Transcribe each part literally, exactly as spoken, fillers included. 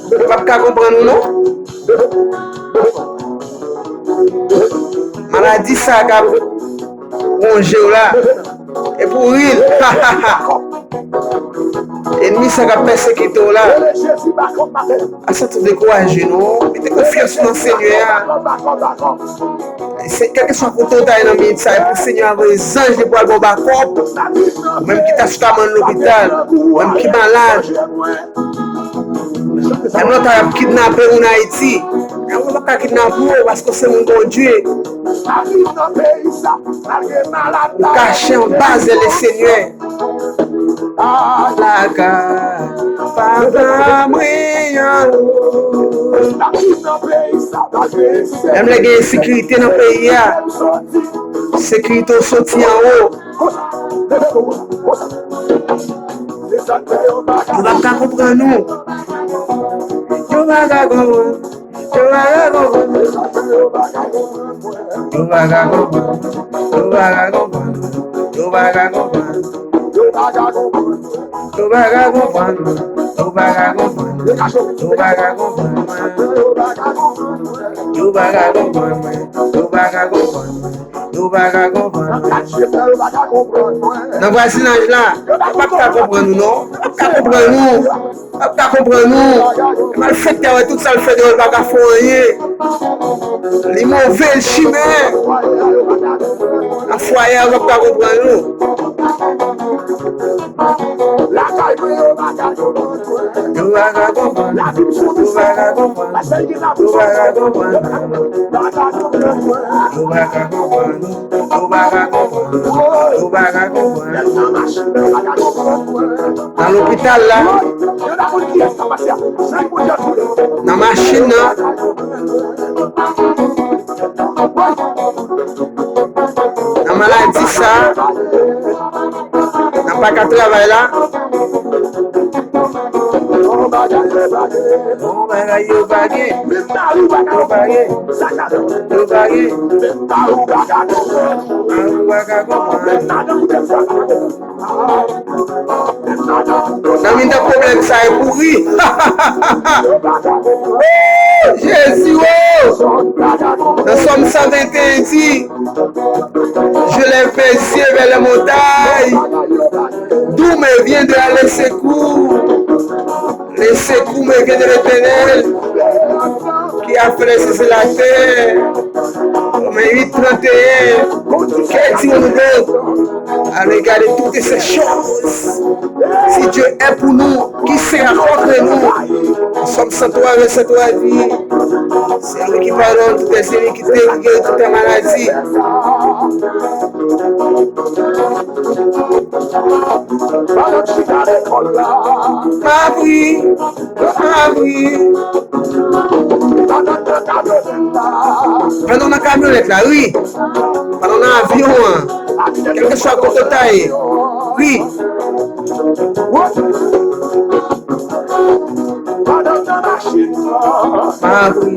Yo p ap ka konprann ou non. Maladi sa k ap wonje w la. E pou ri l. Ènmi sa k ap pèsekite w la. Pa santi w dekouraje non. Mete konfyans ou nan Senyè a. Se, kèlkeswa kote w ta ye nan minit sa, e pou Senyè a voye zanj li pou al ba w bakòp. Ou menm ki ta sou kabann lopital, ou menm ki malad. Menm lòt ap kidnape moun Ayiti. Yo p ap ka kidnape w paske w se moun Bondye. Ou kache anba zèl Lesenyè. Laka papa mwen anwo. Menm lè gen ensekirite nan peyi a, sekirite w soti anwo. Yo p ap ka konprann ou. Yo p ap ka konprann. Yo p ap ka konprann. Yo p ap ka konprann. Yo p ap ka konprann. Yo p ap ka konprann. Yo p ap ka konprann. Yo p ap ka konprann. Yo p ap ka konprann. Yo p ap ka konprann. Yo p ap ka konprann. Yo p ap ka konprann. Nan vwazinaj la, yo p ap ka konprann ou non. Yo p ap ka konprann ou. Yo p ap ka konprann ou. Malfektè a wè tout sa l fè deyò, l pa ka fè w anyen. Li move, l chimè. Nan fwaye a, yo p ap ka konprann ou. Yo pa ka konprann. Yo pa ka konprann. Yo pa ka konprann. Yo pa ka konprann. Yo pa ka konprann. Yo pa ka konprann. Nan lopital la. Nan machin nan. Nan maladi sa. Nan pa ka travay la. Bon bagay yo pa gen. Yo pa gen. Yo pa gen. Yo pa ka konprann. Nan mitan pwoblèm sa e pou ri. Jezi o! Nan Sòm san venteyen di, Je lève mes yeux vers les montagnes, d'où me viendra le secours. Le secours me vient de l'Éternel, qui a fait les cieux et la terre. Romains huit trente et un. Que dirons-nous donc à l'égard de toutes ces choses? Si Dieu est pour nous, qui sera contre nous? Sòm san twa, vèsè twa di, c'est lui qui pardonne toutes les iniquités, qui guérit toutes les maladies. Pa pri, pa pri. Pandan w nan kamyonèt la, ri. Pandan w nan avyon an, kèlkeswa kote w ta ye, ri. Pa pri.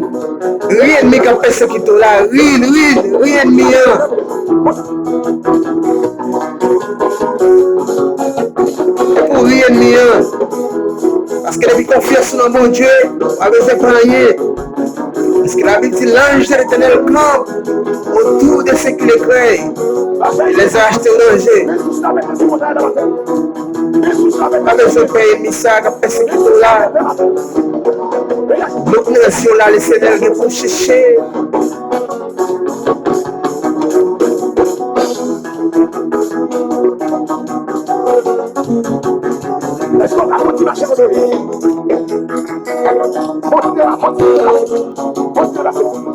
Ri ènmi k ap pèsekite w la, ri l, ri l, ri ènmi an. Pou ri ènmi an. Paske depi konfyans ou nan Bondye, ou pa bezwen pè anyen. Paske Labib di, l'ange de l'Éternel campe autour de ceux qui le craignent. Il les a achetés au danger. Pa bezwen pè ènmi sa k ap pèsekite w la. Dlo k nan zye w la, Lesenyè gen pou w chèche. Èske w ka kontinye mache kote w ye? Kontinye la, kontinye la. Kontinye la, se pou nou.